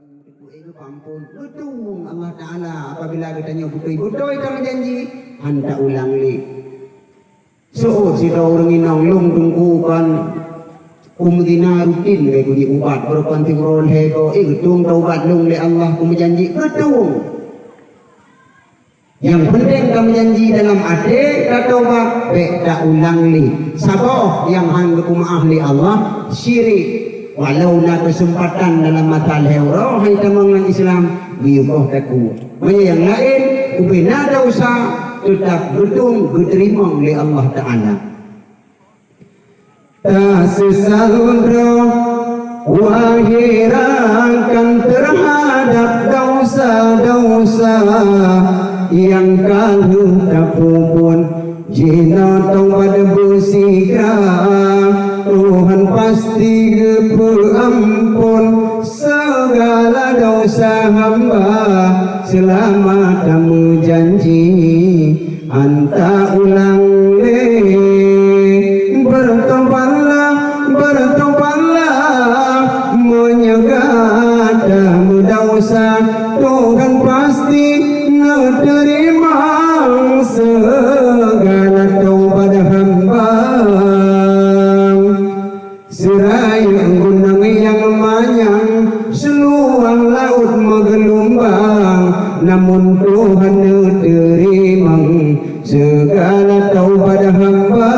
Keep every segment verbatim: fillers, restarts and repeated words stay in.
Ampôn, beutôi Allah Taala apabila geutanyoe beutôi-beutôi tameujanji, han taulang lé. Seuôt sidroe ureuëng inong lôn teungku kon kumeuzina rutin lé kuji ubat, beureupan siuroe lhée goe, eh, geutueng taubat lôn lé Allah kumeujanji, geutueng. Nyang peunteng tameujanji dalam até tataubat, bék taulang lé. Saboh nyang han geupeumaáh lé Allah, syirik. Walau na keuseumpatan dalam masa lhée uroe hai tamong lam Islam, geuyue boh takue. Meunyoe nyang laén, ubena desya, teutab geutueng geuteurimong lé Allah Taala. Taseusal droe, wahé rakan, teuhadab desya-desya nyang ka lheueh tapeubuet. Jinoe taubat beusigra, Tuhan pasti geupeuamphon seugala desya hamba, seulama tameujanji han taulang lé. Beureutobatlah, beureutobatlah, meunyoe gata meudesya, Tuhan pasti neuteurimong seugala taubat hamba. Seurayeuk gunong nyang manyang, seuluwah laôt meugeulumbang, namun Tuhan neuteurimong seugala taubat hamba.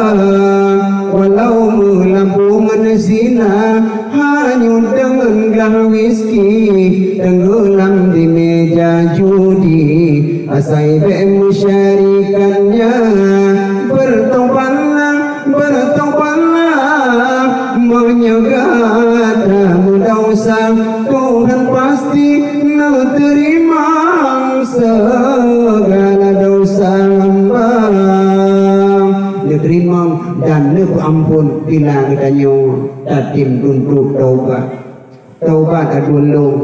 Walau meulabô ngon zina, hanyut deungon glah wiski, teunggeulam di meuja judi, asai bék meusyarikat nyan. Beureutobatlah, beureutobatlah, meunyoe gata meudesya, Tuhan pasti neuteurimong seugala desya hamba. Neuteurimong dan neupeuamphon bila geutanyoe tatem tuntot taubat. Taubat aduen lôn.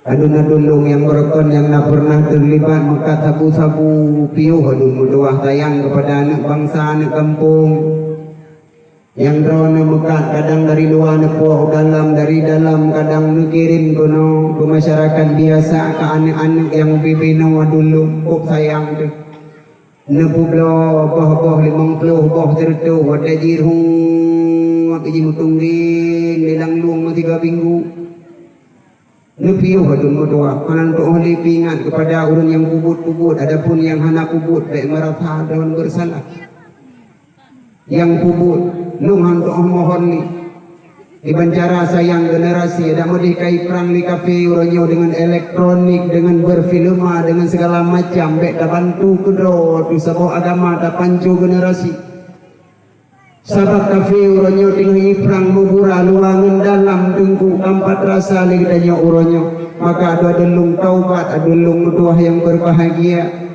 Aduen-aduen lôn nyang beureukan nyang na peureunah teulibat meukat sabu-sabu, piôh aduen meutuwah sayang keupada aneuëk bansa, aneuëk gampông. Nyang droeneuh meukat kadang dari luwa neupuwoe u dalam, dari dalam kadang neukirém keunoe keu masyarakat biasa, keu aneuëk-aneuëk nyang ubé-bé nyoe aduen lôn kôb sayang teuh. Neupeubloe boh-boh limong ploh boh sireutôh watée jirhot jih meutunggeng lé lam lueng meusigoe minggu. Neupiôh aduen meutuwah, meunan teuôh lé peuingat keupada ureuëng nyang peubuet-peubuet, adapun nyang hana peubuet bék meurasa droe beureusalah. Nyang peubuet, lôn han teuôh mohon lé. Kiban cara sayang generasi, adak meudeh ka iprang lé kafé uroe nyoe deungon elektronik, deungon beurfilma, deungon sigala macam, bék tabantu keudroe teuh saboh agama tapanco generasi. Sabab kafé uroe nyoe teungoh iprang meubura luwa ngon dalam teungku, tampat rasa lé geutanyoe uroe nyoe. Maka aduen lôn taubat, aduen lôn meutuwah nyang beureubahagia.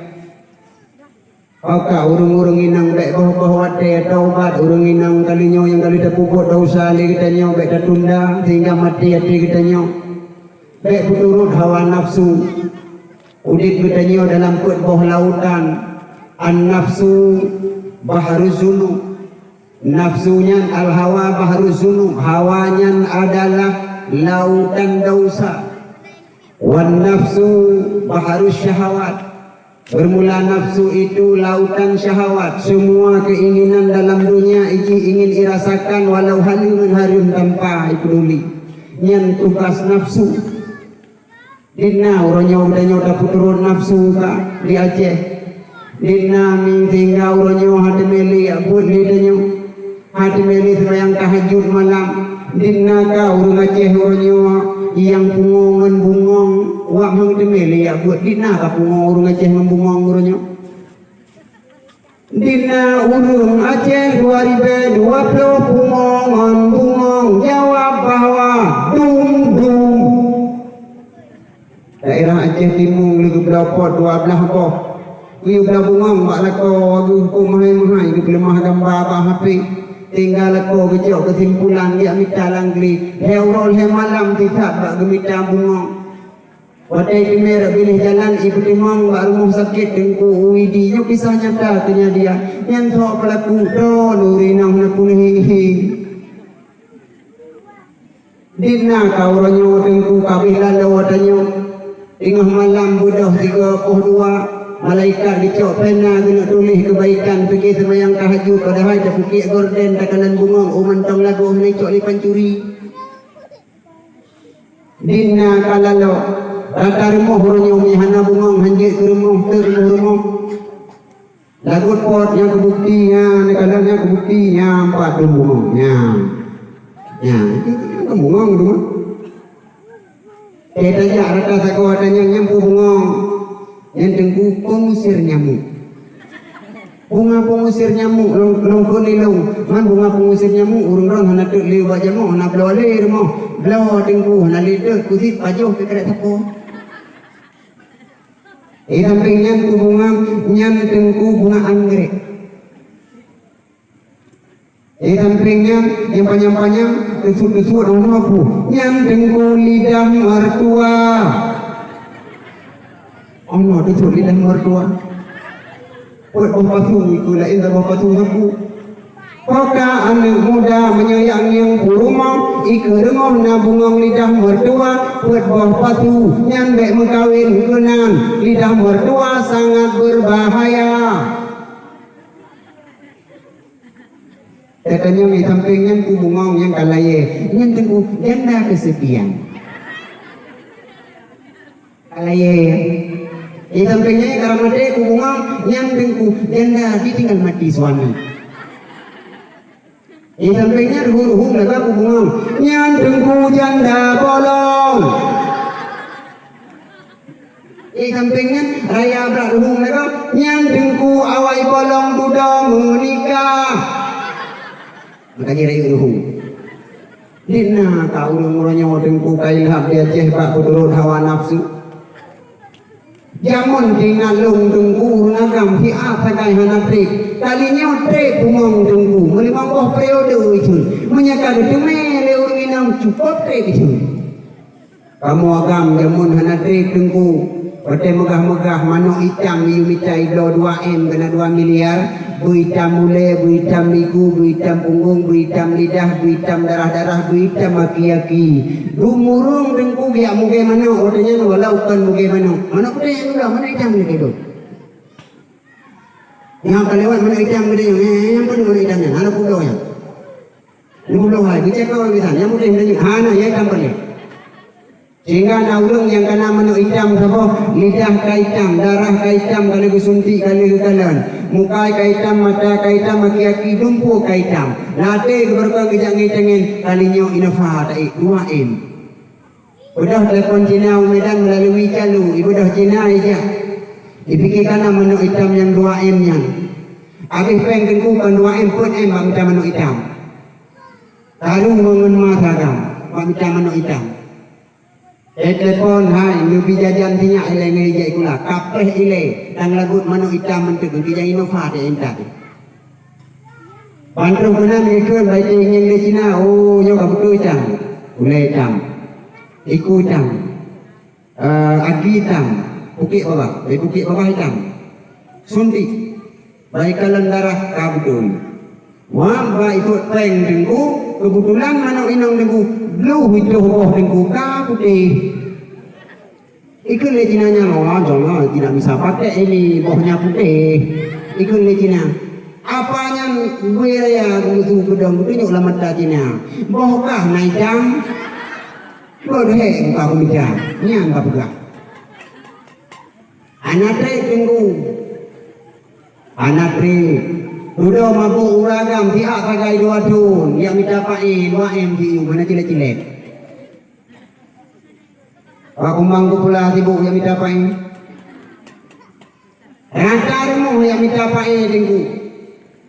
Maka ureuëng-ureuëng inong bék boh-boh watée taubat, ureuëng inong kali nyoe nyang ka lheueh tapeubuet desya lé geutanyoe bék tatunda sehingga maté até geutanyoe. Bék peuturot hawa nafsu. Udeb geutanyoe dalam peuet boh lautan. An-nafsu bahruz zunub. Nafsu nyan al-hawa bahruz zunub. Hawa nyan adalah lautan desya. Wan nafsu bahrus syahawat. Bermula nafsu itu lautan syahwat, semua keinginan dalam dunia iji ingin irasakan walau haleue ngon hareuem tanpa ipeduli. Nyan tugas nafsu. Dina uroe nyoe geutanyoe tapeuturot nafsu ka di Aceh. Dina ming sehingga uroe nyoe hana teumé lé jak buet lé tanyoe. Hana teumé lé seumayang tahajud malam. Dina ka ureuëng Aceh uroe nyoe nyang pungo ngon bungong, wak hana teumé lé jak buet. Dina ka pungo ureuëng Aceh ngon bungong uroe nyoe. Dina ureuëng Aceh dua ribée dua ploh pungo ngon bungong, jaweueb bahwa dum-dum. Daerah Aceh Timu lheueh geubloe pot dua blaih boh. Geuyue bloe bungong bak lakoe, geuhuköm meuhai-meuhai, geupeuleumah gamba bak H P. Tinggai lakoe geucok keusimpulan, geujak mita lam glé. Lhée uroe lhée malam teutab bak geumita bungong. Watée teumé rot binéh jalan, ipeutimang bak rumoh sakét Teungku Widi. Nyoe kisah nyata keujadian. Nyan trok peulaku, droe lôn rinong na peuneuk hi-hi. Di na ka uroe nyoe Teungku, ka abéh laloe tanyoe. Teungoh malam beudôh sigoe poh dua, malaikat geucok pena geuneuk tuléh keubaikan, pike seumayang tahajud, padahai tapeukiek gorden takalon bungöng, u mantong lagoe hana icok lé pancuri. Di na ka laloe, rata rumoh uroe nyoe, meunyo hana bungöng, hanjeuet keu rumoh, teuk rumoh-rumoh. Lagot pot nyang keubukti nyan, neukalon nyang keubukti nyan, pat dum bungöng nyan. Nyan, itu kan bungöng tu mah. Eh, tajak rata sagoe tanyong nyan peue bungöng. Nyan Teungku pengusir nyamuk. Bunga pengusir nyamuk lôn, lôn kheun lé lôn. Man bunga pengusir nyamuk ureueng droen hana teuk lé ubak jamoe, hana bloe lé rumoh. Bloe Teungku hana lé teuk, kusit pajoh keu karét sapo. Eh, sampéng nyan peue bungöng, nyan Teungku bunga anggrek. Eh, sampéng nyan nyang panyang-panyang, teusut-teusut, ono peue? Nyan Teungku lidah mertua. Ono teusut lidah mertua. Peuet boh pasu, ikeu laén saboh pasu sapu. Poka aneuk muda meunyoe jak ngieng peurumoh, ikeu rumoh na bungöng lidah mertua, peuet boh pasu, nyan bèk meukawen keunan. Lidah mertua sangat berbahaya. Tatanyong di sampéng nyan peue bungöng nyang ka layèe, nyan Teungku janda kesepian. Ka layèe. Di sampéng nyan ka maté peue bungöng, nyan Teungku janda ditinggal mati suami. Di sampéng nyan ruhueng-ruhueng lagoe peue bungöng, nyan Teungku janda bolong. Eh, sampéng nyan, raya brat ruhueng lagoe, nyan Teungku awai bolong dudoe meunikah. Maka jih rayeuk ruhueng. Di na ka ureueng uroe nyoe Teungku ka ilham di Aceh bak peuturot hawa nafsu. Jameun teuingat lôn Teungku ureueng agam siat sagai hana trép. Kali nyoe trép bungöng Teungku, meulimong boh periode itu. Meunyoe ka geuteumé lé ureueng inong cukôp trép itu. Kamoe agam jameun hana trép Teungku. Watèe meugah-meugah manok itam miyueb mita ibloe dua M keunan dua miliar, beuitam ulèe, beuitam ligu, beuitam punggong, beuitam lidah, beuitam darah-darah, beuitam aki-aki. Dumurong Teungku geujak mugèe manok watèe nyan walau kon mugèe manok. Manok putéh nyan dua, manok itam lagèe dum. Nyang ka lewat manok itam geutanyoe, eh, nyang peue manok itam nyan? Hana peue nyan. Lheuh bloe hai, geucok keu awak bisan, nyang udeh meunyoe hana, ya itam peureulèe. Sehingga na ureueng nyang kana manok itam saboh, lidah ka itam, darah ka itam, ka lheuh geusuntik, ka lheuh geukalon. Muka ka itam, mata ka itam, aki-aki dumpeue ka itam. Latèe geubarokon geujak ngieng tangen, kali nyoe Innova taék dua M. Beudôh telepon Cina u Medan meulalu calu, ibeudôh Cina ijak. Ipike kana manok itam nyang dua M nyan. Abéh péng Teungku kon dua M, peuet M bak mita manok itam. Karu ngon ma seragam, bak mita manok itam. Eh, telepon, hai, neubi jajan sinyak ilèe ngon ijak sikula. Kapéh ilèe, dan lagot manok itam mantong, geujak Innova teuh intat. Ban troh keunan geukheun bak ié ngieng lé Cina, oh, nyoe ka beutôi itam. Ulèe itam. Iku itam. Eh, aki itam. Pukék babah. Dari pukék babah itam. Suntik. Bak ikalon darah ka beutôi. Wah, bak ikot péng Teungku, keubeutulan manok inong Teungku, bluh itoh boh Teungku ka putéh. Ikheun lé Cina nyan, "Oh, jangan, tidak bisa pakai ini, bohnya putih." Ikheun lé Cina. Apa nyan bui raya geumeusu keudong geutunyok lam mata Cina. Boh kah na itam? Boh deh buka pembicara. Nyan ka peugah. Hana trép Teungku. Hana trép. Dudoe mabök ureueng agam siat sagai dua thon, jak mita paéh, dua M siuh, hana cilét-cilét. Wak kumbang kupula sibuk jak mita paéh. Rata rumoh jak mita paéh Teungku.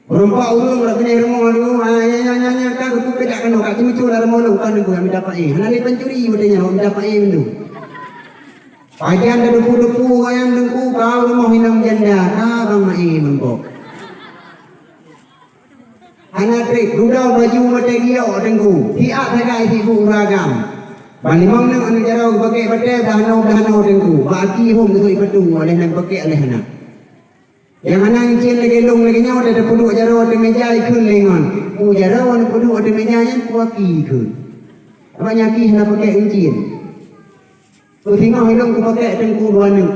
Meureumpok ureueng rot binéh rumoh Teungku, ah, nya, nya, nya, nya, ka geupeukeujak keunoe, ka ceumeucue lam rumoh lôn, kon Teungku jak mita paéh. Hana lé pancuri watèe nyan, jak mita paéh mandum. Pajan teudepu-depu ngon nyan Teungku, kau rumoh inong janda, ka bang maé meumbok. Hana trép, dudoe baju watèe giok Teungku, siat sagai sibuk ureueng agam. Ban limong nyoe aneuk jaroe geupakèk batèe, blah noe, blah noe Teungku, bak aki hom geusok ipeutung, óh lheueh nyan geupakèk, óh lheueh nyan. Nyang hana incén lagèe lôn lagèe nyoe, watèe tapeuduek jaroe ateueh meuja ikheun lé ngon. Peue jaroe tapeuduek ateueh meuja nyan, peue aki ikheun. Abang nyaki hana pakai encin. Keu singoh ilong kupakai teungku dua neuk.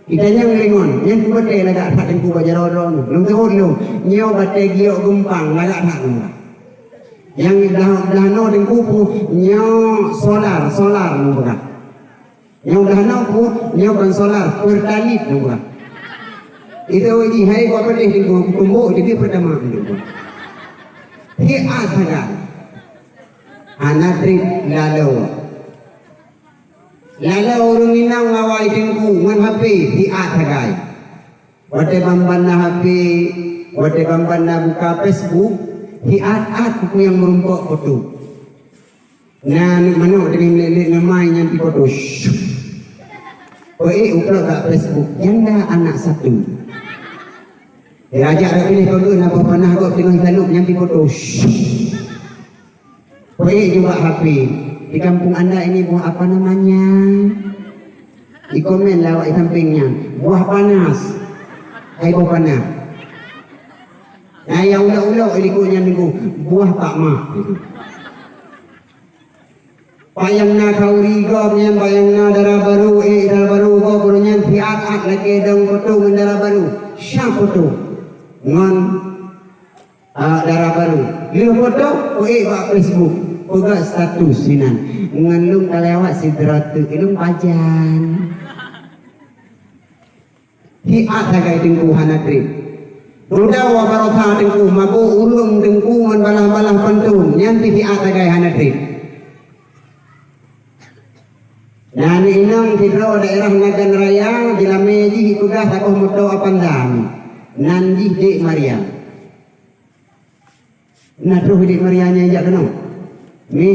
Itanyong ringon, nyan kupakai lagak that teungku bak jaroe droe nyoe. Lôn seuôt lôn, nyoe batèe giok geumpang lagak that nyoe. Nyang blah, blah noe teungku pu, nyoe solar, solar nyoe peugah. Nyoe blah noe pu, nyoe kon solar, pertalite nyoe peugah. Itu jih hai buat pedih teungku, kutumbok jadi pertama teungku. Hiat sagai. Hana trép laloe. Laloe ureueng inong awai teungku ngon H P hiat sagai. Watèe ban-ban na H P, watèe ban-ban na buka Facebook, hiat-at kuku nyang meurumpok foto. Na aneuk manok teungoh lét-lét ngon mai nyan pih foto. Shh. Peuék upload bak Facebook, janda anak satu. Dirajak dak piléh pageue na boh panah gob teungoh isalub nyan pih foto. Shh. Peuék ju bak H P. Di kampung anda ini buah apa namanya? Ikomen lé awak di sampéng nyan. Buah panas. Hai boh panah. Nah, nyang ulok-ulok ilikot nyan nunggu. Buah Pak Mah. Bak nyang na khauri gob nyan, bak nyang na dara barô, ék dara barô gob, ureueng nyan siat-at lakèe dong foto ngon dara barô. Siap foto. Ngon Ah, dara barô. Lheueh foto, peuék bak Facebook. Peugah status sinan. Ngon lôn ka lewat sidroe teuk, lôn pajan. Hiat sagai teungku hana trép. Muda wa barokah teungku, mabök ureueng teungku ngon balah-balah pantôn. Nyan pih hiat sagai hana trép. Na aneuk inong sidroe daerah Nagan Raya, jilamé jih ipeugah saboh moto Avanza. Nan jih Dek Maria. Na troh Dek Maria nyan jak keunoe? Mi,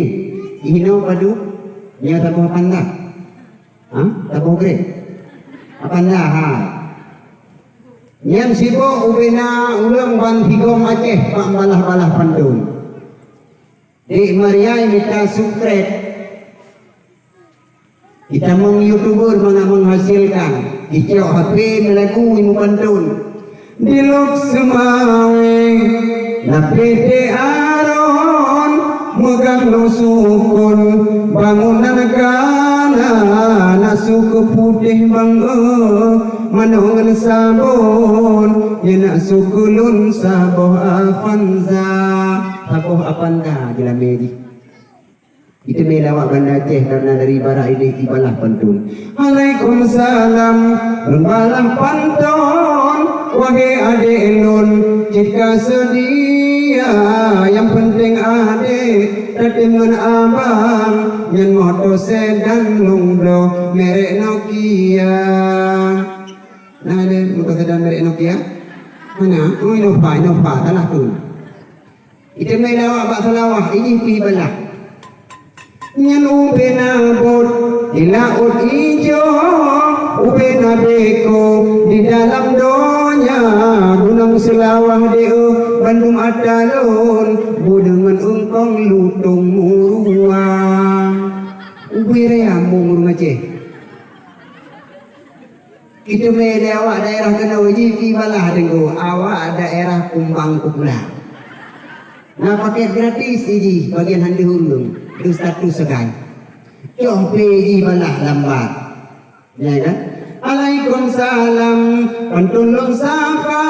inoe padub? Nyoe saboh Avanza? Ha? Saboh Grab? Avanza, ha. Nyan sibok ubena ulôn ban sigom Aceh bak balah-balah pantôn. Dek Maria mita subscribe. Itamong YouTuber mangat menghasilkan. Icok H P meulagu imum pantôn. Di Lhokseumawe, na P T Aaron, meugah lôn sukon, bangunan kana, na su keu putéh bang, eh, manoe ngon sabon, nyang na su keu lôn saboh Avanza. Saboh Avanza jilamé jih. Iteumé lé awak Banda Aceh karena dari barat idéh ibalah pantôn. Alaikumsalam, lôn balah pantôn, wahé adék lôn, cit ka seudia, nyang peunteng adék, tatem ngon abang, nyan moto sedan lôn bloe, merek Nokia. Na lé moto sedan merek Nokia? Mana? Oh, Innova, Innova, salah tu. Iteumé lé awak bak Seulawah, ijih pih ibalah. Nyan ubena bot di Laôt Ijo, ubena beko di dalam donya, gunong Seulawah deuh bandum ata lôn, bu deungon eungkong lutông murua. Ubé raya mong ureueng Aceh. Iteumé lé awak daerah keunoe jih pih ibalah teungku, awak daerah Kumbang Kupula. Na paket gratis jih bagian han deuh ureueng, deuh status sagai. Cok P jih balah lambat. Ya kan? Alaikumsalam, pantôn lôn sapa,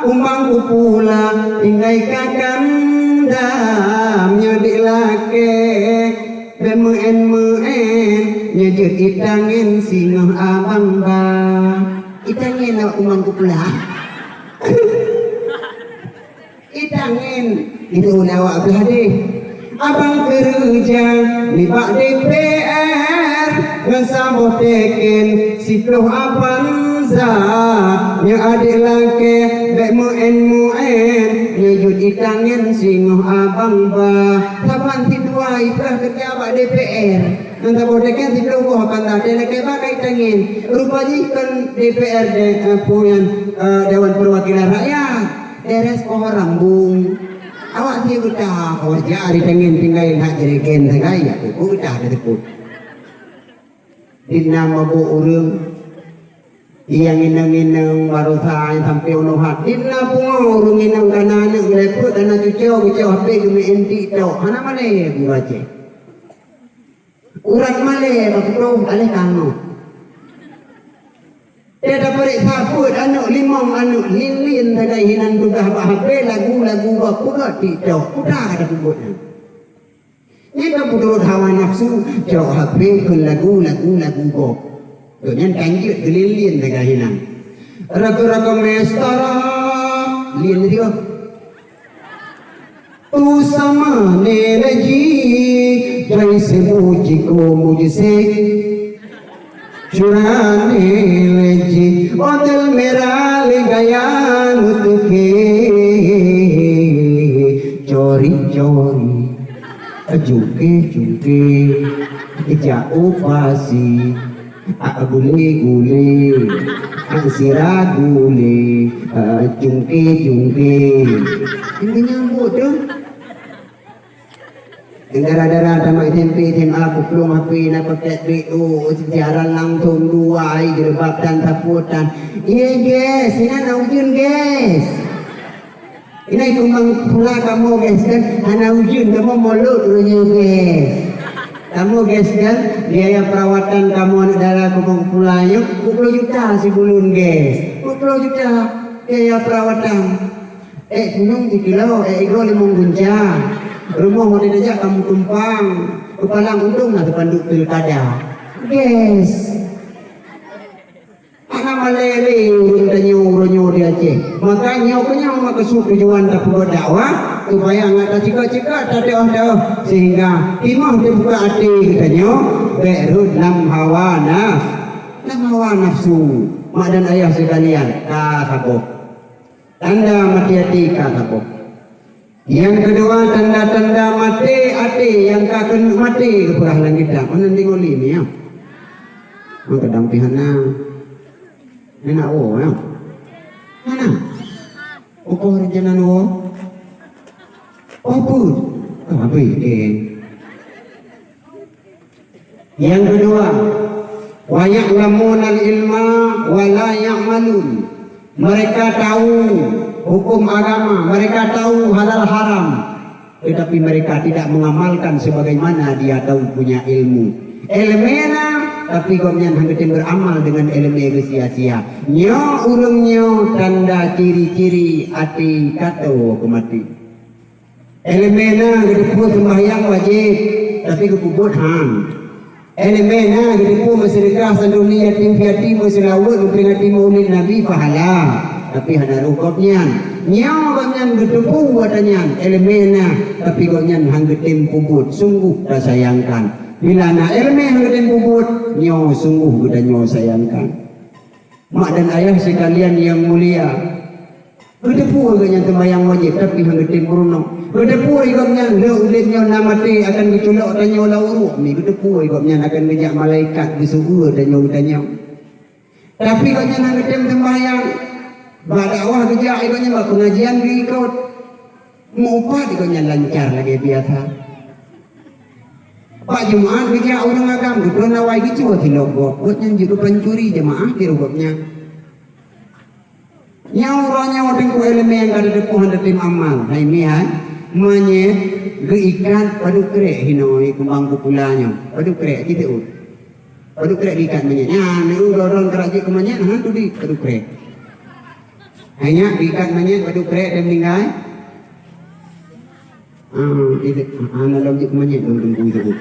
Kumbang Kupula, tinggai kakanda, nyoe dek lakèe. Bèk meu'en-meu'en, nyoe jeuet itangen singoh abang ba. Itangen awak Kumbang Kupula. Itangen, itu ulama awak blah deh. Abang keureuja nibak D P R, ngon saboh teken siploh Avanza. Nyoe adek lakèe bèk meu'en-meu'en, nyoe jeuet itangen singoh abang ba. Saban sidua ipeugah keureuja bak D P R. Ngon saboh teken siploh boh Avanza, deh lakèe ba ka itangen. Rupa jih kon D P R deh, eh, peue nyan, eh, Dewan Perwakilan Rakyat. Deres pohon rambung. Awak sie geutah, awak jak ari tangen tinggai nak jereken sagai, ya, ku geutah teupeu. Di na mabök ureueng, nyang inong-inong baroesa sampoe unoe hat. Di na pungo ureueng inong kana aneuk geulepeu, kana cuco, geucok H P geumeu'en TikTok. Hana malèe geubaca. Urat malée bak putôh aleh tangoh. Teuka tapareksa peuet aneuk limong aneuk lin-lin sagai hinan tugaih bak H P lagu-lagu gob peugöt TikTok. Kuda ka tapeubuet nyan. Nyan ka peuturot hawa nafsu, cok H P keu lagu-lagu lagu gob. Nyan tanjeuet geulin-lin sagai hinan. Ragu-ragu mestara lin dia. Tu sama ne lagi, jai semuji ko mujise. Curane lagi, otel merah le gaya nutuke. Cori-cori, jungke-jungke, jak upasi. Ak gule-gule, ak sira gule, ak jungke-jungke. Ini nyambut tu. Dara-dara tamat S M P, S M A, kuplueng H P na paket B O, siaran langsung dua, ai jilbab tan saputan. Ye guys, ina na ujeuen guys. Ina kumbang pula kamoe guys kan, hana ujeuen kamoe molot uroe nyoe guys. Kamoe guys kan, biaya perawatan kamoe aneuk dara kumbang pula nyoe dua puluh juta sibuleuen guys. Dua puluh juta biaya perawatan. Eh, punyueng sikilo, eh, igoe limong gunca. Rumoh watée tajak kamoe tumpang. Keupalang untông na teupanduk pilkada. Guys. Hana malée lé ureuëng tanyoe uroe nyoe di Aceh. Maka nyoe keuh nyoe meukeusud tujuan tapeugöt dakwah, supaya ngat taceuka-ceuka tateuoh-teuoh, sehingga timoh teubuka até geutanyoe bék rhot lam hawa naf-, lam hawa nafsu. Mak dan ayah sekalian, ka saboh. Tanda maté até ka saboh. Nyang keudua, tanda-tanda maté até nyang ka keuneuk maté geupeugah lam kitab. Meunan deungoe lé nyoe. Meukeudang pih hana. Hana woe, ya? Hana. Ukoh rencana woe? Oh, pun. Oh, habis, eh. Yang kedua, wa ya'lamunal ilma wa la ya'malun. Mereka tahu hukum agama, mereka tahu halal haram, tetapi mereka tidak mengamalkan sebagaimana dia tahu punya ilmu. Ilmu na, tapi gobnyan hana tem beramal dengan ilmu geusia-sia. Nyoe ureuëng nyoe tanda ciri-ciri até ka toe keu maté. Iéleumé na geuteupeue seumbahyang wajéb, tapi geupeubuet han. Iéleumé na geuteupeue meuseudeukah santoné yatim piatu, meuseulaweuet, meuperingati Maulid Nabi, pahala, tapi hana rhoh gobnyan. Nyoe gobnyan geuteupeue ata nyan, iéleumé na, tapi gobnyan han geutem peubuet, sungguh tasayangkan. Bila na iéleumé han geutem peubuet, nyoe sungguh geutanyoe sayangkan. Mak dan ayah sekalian yang mulia, geuteupeue gobnyan seumbahyang wajéb, tapi han geutem meurunoe. Geuteupeue gobnyan lheueh udeb nyoe na maté akan geuculok tanyoe lam uruek mi. Geuteupeue gobnyan akan geujak malaikat geuseueue tanyoe geutanyoe. Tapi gobnyan han geutem seumbahyang. Bak dakwah geujak gobnyan, bak peungajian geuikot. Meu-upat gobnyan lancar lagée biasa. Bak Jumat geujak ureuëng agam, geutron awai geucue silop gob. Gobnyan jeuet pancuri jeumaáh tiru gobnyan. Nyoe uroe nyoe teungku iéleumé nyang ka teupeu han teutem amal. Hai mi hai, manyét geuikat padub krek hinoe kumbang pupula nyoe. Padub krek cit teuôt. Padub krek geuikat manyét. Nyan, neu droe-droe ka jeuet keu manyét, han tudi padub krek. Hai nyak geuikat manyét padub krek dan meninggai. Ah, itu, ah, na lom jeuet keu manyét dong teungku itu.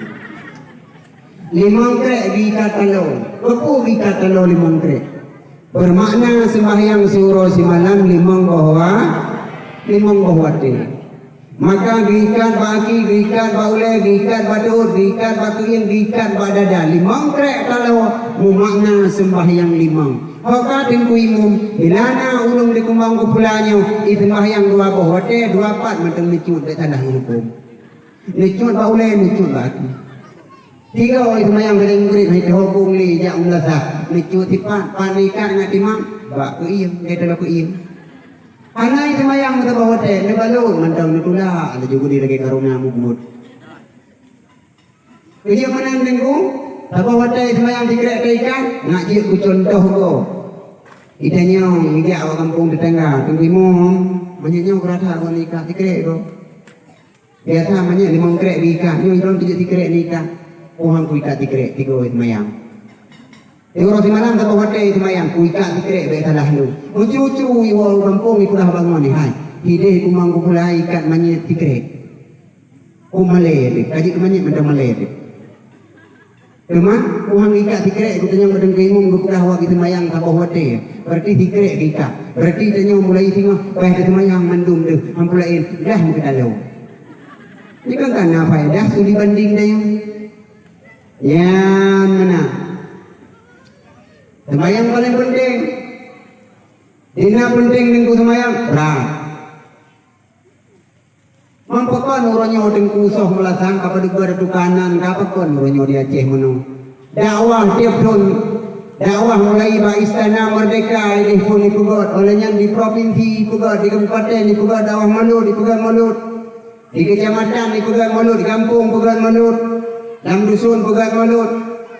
Limong krek geuikat taloe. Peue geuikat taloe limong krek? Bermakna sembahyang siuroe simalam limong boh wa-, limong boh watée. Maka geuikat bak aki, geuikat bak ulée, geuikat bak teuôt, geuikat bak keuieng, geuikat bak dada. Limong krek taloe meumakna sembahyang limong. Ho ka teungku imum, bila na ureuëng di kumbang pupula nyoe, iseumbahyang dua boh watée, dua pat mantong neucut bék salah ngon hukôm. Neucut bak ulée, neucut bak aki. Tiga iseumbahyang sagai mugrib, hai teuhobong lé jak u meulasah. Neucut sipat, pat neuikat ngat timang, bak keuieng, gata bak keuieng. Hana iseumbahyang meusaboh watée, neubalot mantong neutulak, laju geudeh lagée karuna mubuet. Keujeuet meunan teungku, saboh watée iseumbahyang sikrek teuikat, nak jeuet keu cuntoh gob. Geutanyoe, geujak bak gampông tetangga, teungku imum, manyét nyoe keurasa gob neuikat sikrek gob. Biasa manyét limong krek geuikat, nyoe droe tujok sikrek neuikat. Puhang kuikat tikrek tiga seumayang. Tiga seumayang saboh watèe seumayang kuikat tikrek bèk salah lôn. Ucu-ucu iwoe gampông ipeugah bangon hai. Hideh kumang kupula ikat manyét tikrek. Ku malèe deh, ka jeuet keu manyét mantong malèe deh. Teuma, puhang ikat tikrek ku tanyong bak teungku imum geupeugah awak seumayang saboh watèe. Berarti tikrek ikat. Berarti tanyoe mulai singoh payah teuseumayang mandum deuh. Ampun laén, dah meukeudaloe. Nyoe kan kana faedah studi banding tanyoe. Nyan meunan. Seumayang paleng peunteng. Dina peunteng teungku seumayang, brat. Meupakon uroe nyoe teungku soh meulasang ka padub gada tukanan, ka pakon uroe nyoe di Aceh meunoe. Dakwah tiep thon, dakwah mulai bak Istana Merdeka ideh phon ipeugöt, óh lheueh nyan di propinsi ipeugöt, di kabupaten ipeugöt dakwah mulod, ipeugöt mulod. Di keucamatan ipeugöt mulod, di gampông peugöt mulod, lam dusun peugöt mulod,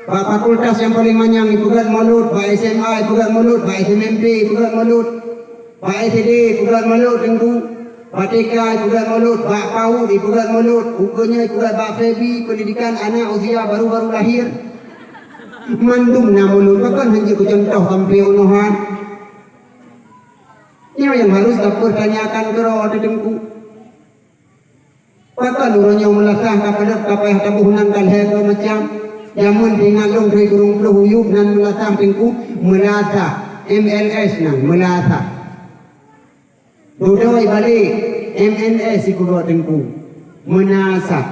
bak fakultas nyang paleng manyang ipeugöt mulod, bak S M A ipeugöt mulod, bak S M M P ipeugöt mulod, bak S D ipeugöt mulod teungku, bak T K ipeugöt mulod, bak PAUD ipeugöt mulod, ukeue nyoe ipeugöt bak Febi, pendidikan anak usia baru-baru lahir. Mandum na mulod, pakon hanjeuet keu contoh sampoe unoe han. Nyoe nyang harus tapeurtanyakan keudroe teungku. Pakon uroe nyoe meulasah ka padub ka payah taboh nan ka lhèe goe macam. Jameun teuingat lôn keu ureueng ploh uyueb nan meulasah teungku, meulasah, M L S nan meulasah. Dudoe balek, M N S ipeugöt teungku, meunasah.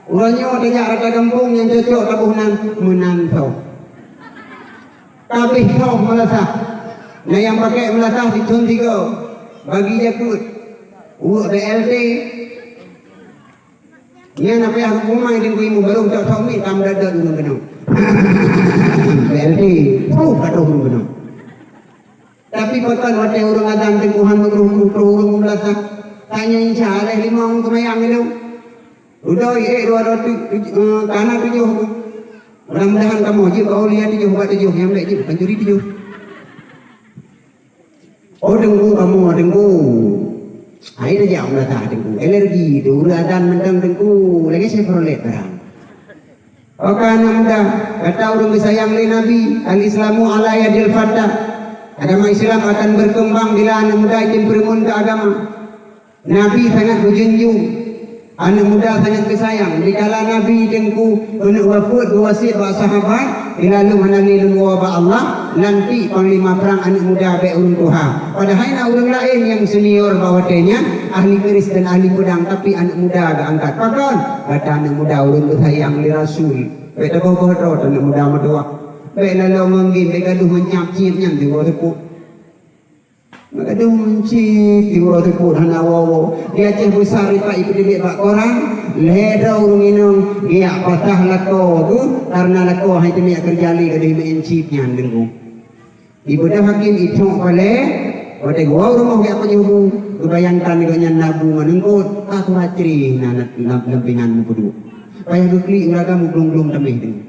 Uroe nyoe tajak rata gampông nyang cocok taboh nan meunan soh. Ka abéh soh meulasah. Na nyang pakèk meulasah sithon sigoe, bagi jakeuet. Uweuek B L T. Nyan na payah geupeumai teungku imum barô cok-cok miet tam dat-dat ureueng keunoe. B L T, puh ka troh ureueng keunoe. Tapi pakon watèe ureueng azan teungku han meureuh-meureuh troh ureueng meulasah. Tanyong insya Allah lima ureueng seumayang ilong. Udah ék dua ratus tuj-, eh, kana tujoh. Mudah-mudahan kamoe jeuet keu aulia tujoh bak tujoh nyang bèk jeuet pancuri tujoh. Oh, teungku, kamoe, teungku. Hai, tajak meulasah, teungku. Alergi, tu ureueng azan mantong, teungku. Lagèe Chevrolet barang. Oka aneuk muda, gata ureueng geusayang lé Nabi, "Al-Islamu ala yadil fata." Agama Islam akan berkembang bila aneuk muda jitem peureumeun keu agama. Nabi sangat geujunjung, aneuk muda sangat geusayang. Dikala Nabi teungku keuneuk wafeuet geuwasiet bak sahabat, "Bila lôn hana lé lôn woe bak Allah, lantik panglima prang aneuk muda bèk ureueng tuha." Padahai na ureueng laén nyang senior bak watèe nyan, ahli keris dan ahli peudang, tapi aneuk muda geuangkat. Pakon? Gata aneuk muda ureueng geusayang lé Rasul. Bèk tagoh-goh droe aneuk muda meutuwah. Bèk laloe ngon game, bèk gadoh ngon nyap-nyip nyan di uroe seupôt. Meugadôh cit di uroe seupôt hana woe-woe. Di Aceh Besar ipat ipeuteubiet bak koran, lhèe droe ureueng inong geujak patah lakoe geuh, kareuna lakoe han iteubiet keureuja lé gadôh meu'en cit nyan deungon. Ibeudôh hakém ithok palèe, watèe geuwoe u rumoh geujak pajoh bu, geubayangkan gobnyan na bu ngon eungkôt, ka surat cré na, na, na, lam pingan meupeuduek. Payah geuklik ureueng agam glong-glong tamèh deungon.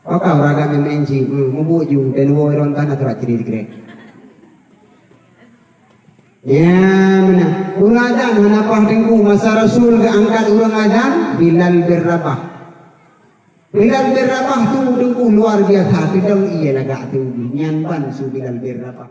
Oka ureueng agam nyang meu'en cit, hmm, mubuet ju, dan woe ron tanah surat cré sikrek. Ya, meunan. Ureueng azan hana paih teungku, masa Rasul geuangkat ureueng azan, Bilal bin Rabah. Bilal bin Rabah tu teungku luar biasa, teudong ie lagak tu, nyan ban su Bilal bin Rabah.